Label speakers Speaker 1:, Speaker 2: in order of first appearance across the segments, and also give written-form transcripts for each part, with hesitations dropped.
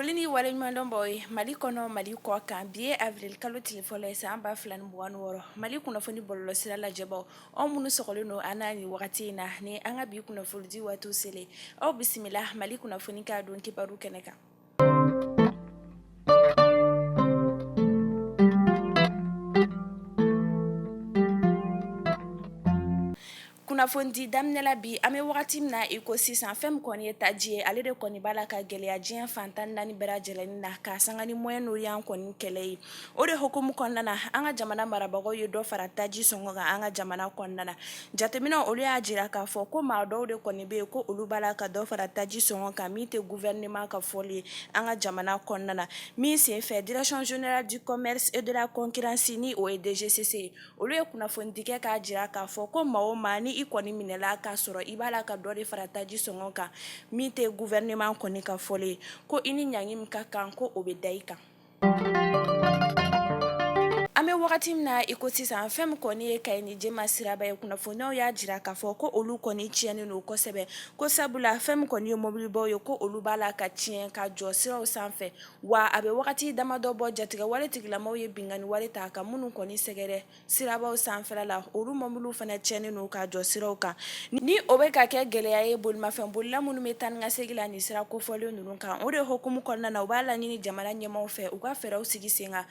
Speaker 1: Foli ni waleɲumandɔn b'aw ye Mali kɔnɔ, Mali kɔ kan. Bi ye avril kalo tile fɔlɔ ye san 2026. Mali kunnafoni bɔlɔlɔsira lajɛbaw, aw minnu sɔgɔlen don an na nin wagati in na, ni an ka bi kunnafonidi waatiw selen, aw bisimila Mali kunnafoni ka don kibaru kɛnɛ kan. Kunnafonidi daminɛ la bi, an bɛ wagati min na i ko sisan, fɛn min kɔni ye taji ye, ale de kɔni b'a la ka gɛlɛya diɲɛ fan 14 bɛɛ lajɛlen na, k'a sanga ni Moyen-Orient kɔni kɛlɛ ye. O de hukumu kɔnɔna na, an ka jamana marabagaw ye dɔ fara taji sɔngɔ kan an ka jamana kɔnɔna na. Jateminɛw olu y'a jira k'a fɔ ko maa dɔw de kɔni bɛ yen ko olu b'a la ka dɔ fara taji sɔngɔ kan min tɛ gouvernement ka fɔli ye an ka jamana kɔnɔna na. Min senfɛ, Direction générale du commerce et de la concurrence ni o ye DGCC ye, olu ye kunnafonidi kɛ k'a jira k'a fɔ ko maa o maa ni i kɔni minɛla k'a sɔrɔ i b'a la ka dɔ de fara taji sɔngɔ kan min tɛ gouvernement kɔni ka fɔli ye, ko i ni ɲangi min ka kan, ko o bɛ da i kan. An bɛ wagati min na i ko sisan, fɛn min kɔni ye Kayi ni Jema siraba ye, kunnafoniyaw y'a jira k'a fɔ ko olu kɔni tiɲɛnen don kosɛbɛ, ko sabula fɛn min kɔni ye mobilibaw ye, ko olu b'a la ka tiɲɛ ka jɔ siraw sanfɛ. Wa a bɛ wagati damadɔ bɔ, jatigɛwale tigilamaw ye binkanni wale ta ka minnu kɔni sɛgɛrɛ sirabaw sanfɛla la, olu mɔbiliw fana tiɲɛnen don ka jɔ siraw kan. Ni o bɛ ka kɛ gɛlɛya ye bolimafɛn bolila minnu bɛ taa ni ka segin la nin sira kofɔlen ninnu kan. O de hukumu kɔnɔna na, u b'a laɲini jamana ɲɛmaaw fɛ u ka fɛɛrɛw sigi sen kan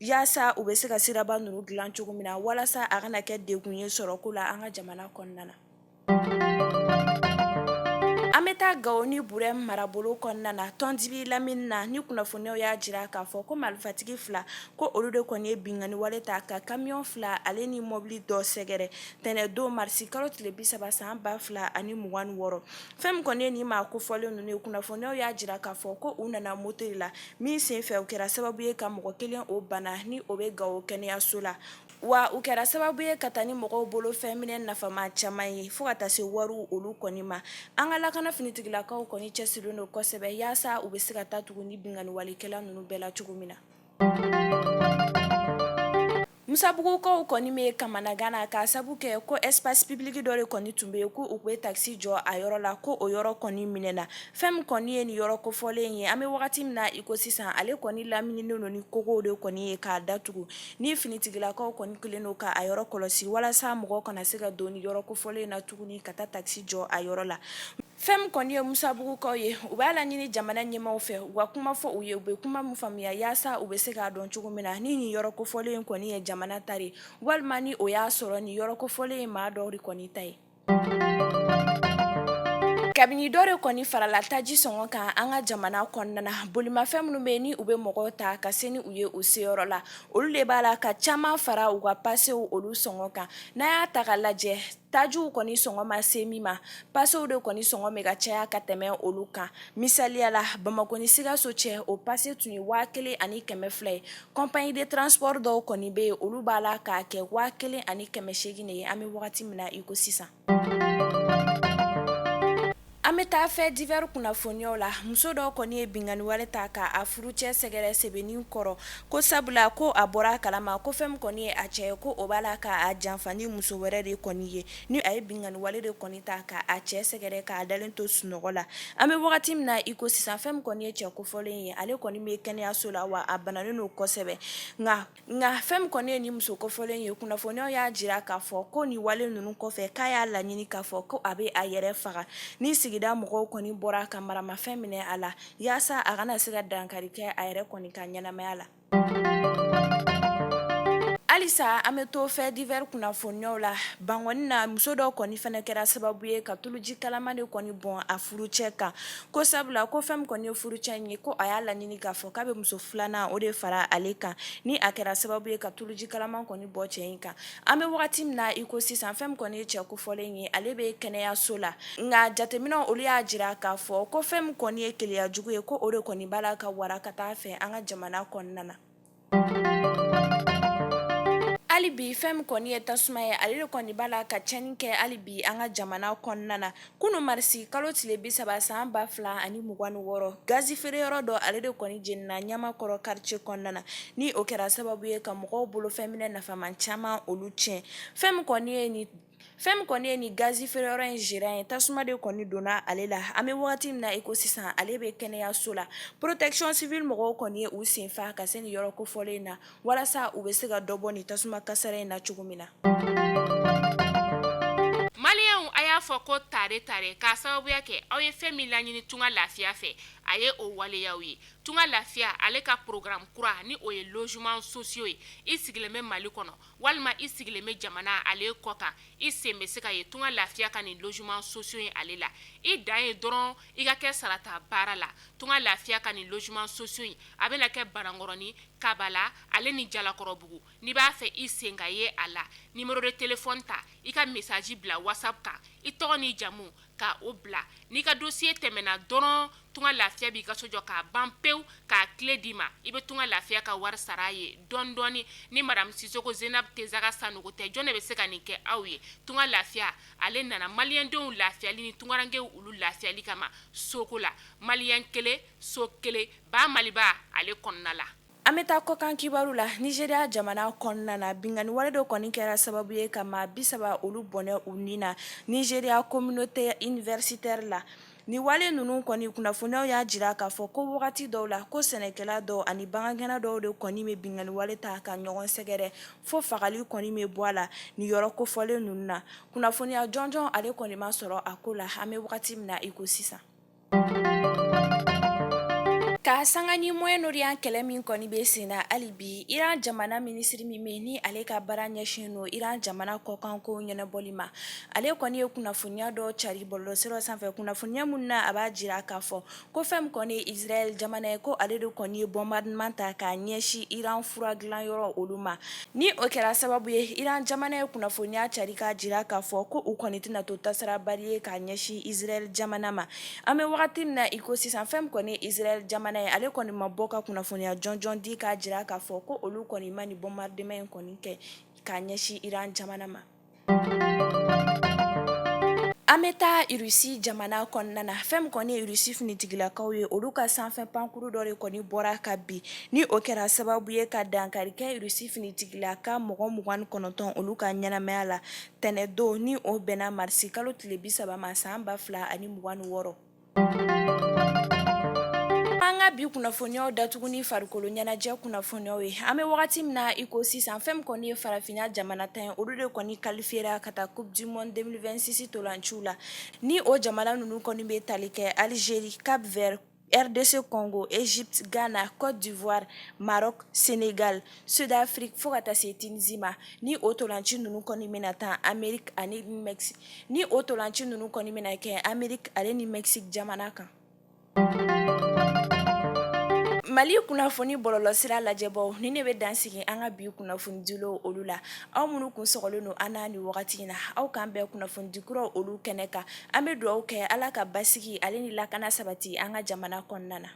Speaker 1: yaasa u bɛ se ka siraba ninnu dilan cogo min na, walasa a kana kɛ degun ye sɔrɔko la an ka jamana kɔnɔna na. An bɛ taa Gawo ni Burɛm marabolo kɔnɔna na, Tɔndibi lamini na, ni kunnafoniyaw y'a jira k'a fɔ ko marifatigi fila, ko olu de kɔni ye binkanni wale ta ka kamiyɔn fila ale ni mɔbili dɔ sɛgɛrɛ tɛnɛndon marisi kalo tile 30 san 2026. Fɛn min kɔni ye nin maa kofɔlen ninnu ye, kunnafoniyaw y'a jira k'a fɔ ko u nana moto de la, min senfɛ u kɛra sababu ye ka mɔgɔ kelen o bana ni o bɛ Gawo kɛnɛyaso la. Wa u kɛra sababu ye ka taa ni mɔgɔw bolo fɛn minɛ nafama caman ye fo ka taa se wariw olu kɔni ma. An ka lakana finitigilakaw kɔni cɛsirilen don kosɛbɛ yaasa u bɛ se ka taa tugu ni binkanni walekɛla ninnu bɛɛ la cogo min na. Musabugukaw kɔni bɛ kamanagan na k'a sabu kɛ ko espace public dɔ de kɔni tun bɛ yen, ko u bɛ taxi jɔ a yɔrɔ la, ko o yɔrɔ kɔni minɛna. Fɛn min kɔni ye nin yɔrɔ kofɔlen ye, an bɛ wagati min na i ko sisan, ale kɔni lamininen don ni kogow de kɔni ye k'a datugu. Ni finitigilakaw kɔni kɛlen don ka a yɔrɔ kɔlɔsi walasa mɔgɔw kana se ka don nin yɔrɔ kofɔlen na tuguni ka taa taxi jɔ a yɔrɔ la. Fɛn min kɔni ye Musabugukaw ye, u b'a laɲini jamana ɲɛmaaw fɛ u ka kuma fɔ u ye, u bɛ kuma min faamuya yaasa u bɛ se k'a dɔn cogo min na ni nin yɔrɔ kofɔlen in kɔni ye jamana ta de ye, walima ni o y'a sɔrɔ nin yɔrɔ kofɔlen ye maa dɔw de kɔni ta ye. Kabini dɔ de kɔni farala taji sɔngɔ kan an ka jamana kɔnɔna na, bolimafɛn minnu bɛ ni u bɛ mɔgɔw ta ka se ni u ye u seyɔrɔ la, olu de b'a la ka caman fara u ka pasew olu sɔngɔ kan. N'a y'a ta ka lajɛ, tajiw kɔni sɔngɔ ma se min ma, pasew de kɔni sɔngɔ bɛ ka caya ka tɛmɛ olu kan. Misaliya la, Bamakɔ ni Sikaso cɛ, o pase tun ye 1200 ye. Compagnie de transport dɔw kɔni bɛ yen, olu b'a la k'a kɛ 1800 de ye an bɛ wagati min na i ko sisan. An bɛ taa fait divers kunnafoniyaw la. Muso dɔ kɔni ye binkanni wale ta ka a furucɛ sɛgɛrɛ sɛbɛnni kɔrɔ, ko sabula ko a bɔra a kalama ko fɛn min kɔni ye a cɛ ye, ko o b'a la ka a janfa ni muso wɛrɛ de kɔni ye. Ni a ye binkanni wale de kɔni ta ka a cɛ sɛgɛrɛ k'a dalen to sunɔgɔ la. An bɛ wagati min na i ko sisan, fɛn min kɔni ye cɛ kofɔlen ye, ale kɔni bɛ kɛnɛyaso la wa a bananen don kosɛbɛ. Nka nka fɛn min kɔni ye nin muso kofɔlen ye, kunnafoniyaw y'a jira k'a fɔ ko nin wale ninnu kɔfɛ, k'a y'a laɲini k'a fɔ ko a bɛ a yɛrɛ faga. Ni sigida mɔgɔw kɔni bɔra ka maramafɛn minɛ a la yaasa a kana se ka dankari kɛ a yɛrɛ kɔni ka ɲɛnamaya la. Halisa an bɛ to fait divers kunnafoniyaw la. Bankɔni na, muso dɔ kɔni fana kɛra sababu ye ka tuluji kalaman de kɔni bɔn a furucɛ kan, ko sabula ko fɛn min kɔni ye furucɛ in ye, ko a y'a laɲini k'a fɔ k'a bɛ muso filanan o de fara ale kan, ni a kɛra sababu ye ka tuluji kalaman kɔni bɔn cɛ in kan. An bɛ wagati min na i ko sisan, fɛn min kɔni ye cɛ kofɔlen ye, ale bɛ kɛnɛyaso la. Nka jateminɛw olu y'a jira k'a fɔ ko fɛn min kɔni ye keleya jugu ye, ko o de kɔni b'a la ka wara ka taa fɛ an ka jamana kɔnɔna na. Hali bi fɛn min kɔni ye tasuma ye, ale de kɔni b'a la ka tiɲɛni kɛ hali bi an ka jamana kɔnɔna na. Kunun marisi kalo tile 30 san 2026, gazi feereyɔrɔ dɔ ale de kɔni jenina Ɲamakɔrɔ quartier kɔnɔna na, ni o kɛra sababu ye ka mɔgɔw bolofɛn minɛ nafama caman olu tiɲɛ. Fɛn min kɔni ye nin Fɛn min kɔni ye nin gazi feereyɔrɔ in gérant ye, tasuma de kɔni donna ale la. An bɛ wagati min na i ko sisan, ale bɛ kɛnɛyaso la. Protection civile mɔgɔw kɔni ye u senfa ka se nin yɔrɔ kofɔlen in na walasa u bɛ se ka dɔ bɔ nin tasuma kasara in na cogo min na.
Speaker 2: Maliyɛnw, a y'a fɔ ko tare tare k'a sababuya kɛ aw ye fɛn min laɲini Tunga Lafiya fɛ, a ye o waleyaw ye. Tunga Lafiya ale ka programme kura ni o ye logement sociaux ye. I sigilen bɛ Mali kɔnɔ walima i sigilen bɛ jamana ale kɔ kan, i sen bɛ se ka ye Tunga Lafiya ka nin logement sociaux in ale la. I dan ye dɔrɔn i ka kɛ sarata baara la. Tunga Lafiya ka nin logement sociaux in a bɛna kɛ Banankɔrɔni, Kabala ale ni Jalakɔrɔbugu. N'i b'a fɛ i sen ka ye a la, numéro de téléphone ta, i ka message bila WhatsApp kan, i tɔgɔ n'i jamu ka o bila. N'i ka dossier tɛmɛna dɔrɔn, Tunga Lafiya b'i ka so jɔ k'a ban pewu, k'a clé d'i ma. I bɛ Tunga Lafiya ka wari sara a ye dɔɔni dɔɔni. Ni madame Sisoko Zenab Tezaga Sanogo tɛ, jɔn de bɛ se ka nin kɛ aw ye? Tunga Lafiya ale nana maliyɛndenw lafiyali ni tungarankew olu lafiyali kama soko la. Maliyɛn kelen, so kelen, ba Maliba ale kɔnɔna la.
Speaker 1: An bɛ taa kɔkan kibaru la. Nigeria jamana kɔnɔna na, binkanni wale dɔ kɔni kɛra sababu ye ka maa 30 olu bɔnɛ u ni na Nigeria communauté universitaire la. Nin wale ninnu kɔni kunnafoniyaw y'a jira k'a fɔ ko wagati dɔw la, ko sɛnɛkɛla dɔw ani bagangɛnna dɔw de kɔni bɛ binkanni wale ta ka ɲɔgɔn sɛgɛrɛ fo fagali kɔni bɛ bɔ a la nin yɔrɔ kofɔlen ninnu na. Kunnafoniya jɔnjɔn ale kɔni ma sɔrɔ a ko la an bɛ wagati min na i ko sisan. Ka sanga ni Moyen-Orient kɛlɛ min kɔni bɛ sen na hali bi, Iran jamana minisiri min bɛ ni ale ka baara ɲɛsin don Iran jamana kɔkanko ɲɛnabɔli ma, ale kɔni ye kunnafoniya dɔ cari bɔlɔlɔsiraw sanfɛ, kunnafoniya minnu na a b'a jira k'a fɔ ko fɛn min kɔni ye Israël jamana ye, ko ale de kɔni ye bombardement ta k'a ɲɛsin Iran fura dilanyɔrɔ olu ma. Ni o kɛra sababu ye, Iran jamana ye kunnafoniya cari k'a jira k'a fɔ ko u kɔni tɛna to tasarabali ye k'a ɲɛsin Israël jamana ma. An bɛ wagati min na i ko sisan, fɛn min kɔni ye Israël jamana ye, ale kɔni ma bɔ ka kunnafoniya jɔnjɔn di k'a jira k'a fɔ ko olu kɔni ma nin bombardement in kɔni kɛ k'a ɲɛsin Iran jamana ma. An bɛ taa Russie jamana kɔnɔna na. Fɛn min kɔni ye Russie finitigilakaw ye, olu ka sanfɛ pankuru dɔ de kɔni bɔra ka bin, ni o kɛra sababu ye ka dankari kɛ Russie finitigilaka mɔgɔ 29 olu ka ɲɛnamaya la tɛnɛndon, ni o bɛnna marisi kalo tile 30 ma san 2026. An ka bi kunnafoniyaw datugu ni farikolo ɲɛnajɛ kunnafoniyaw ye. An bɛ wagati min na i ko sisan, fɛn min kɔni ye farafinna jamana 10 ye, olu de kɔni qualifiera ka taa Coupe du monde 2026 ntolanciw la. Ni o jamana ninnu kɔni bɛ tali kɛ Algérie, Cap Vert, RDC Congo, Égypte, Ghana, Côte d'Ivoire, Maroc, Sénégal, Sud-Afrique fo ka taa se Tunisie ma. Ni o ntolanci ninnu kɔni bɛna taa Amérique ani Mexique, ni o ntolanci ninnu kɔni bɛna kɛ Amérique ale ni Mexique jamana kan. Mali kunnafoni bɔlɔlɔsira lajɛbaw, ni ne bɛ dan sigi an ka bi kunnafonidilaw olu la. Aw minnu kun sɔgɔlen don an na nin wagati in na, aw k'an bɛn kunnafonidi kuraw olu kɛnɛ kan. An bɛ dugawu kɛ Ala ka basigi ale ni lakana sabati an ka jamana kɔnɔna na.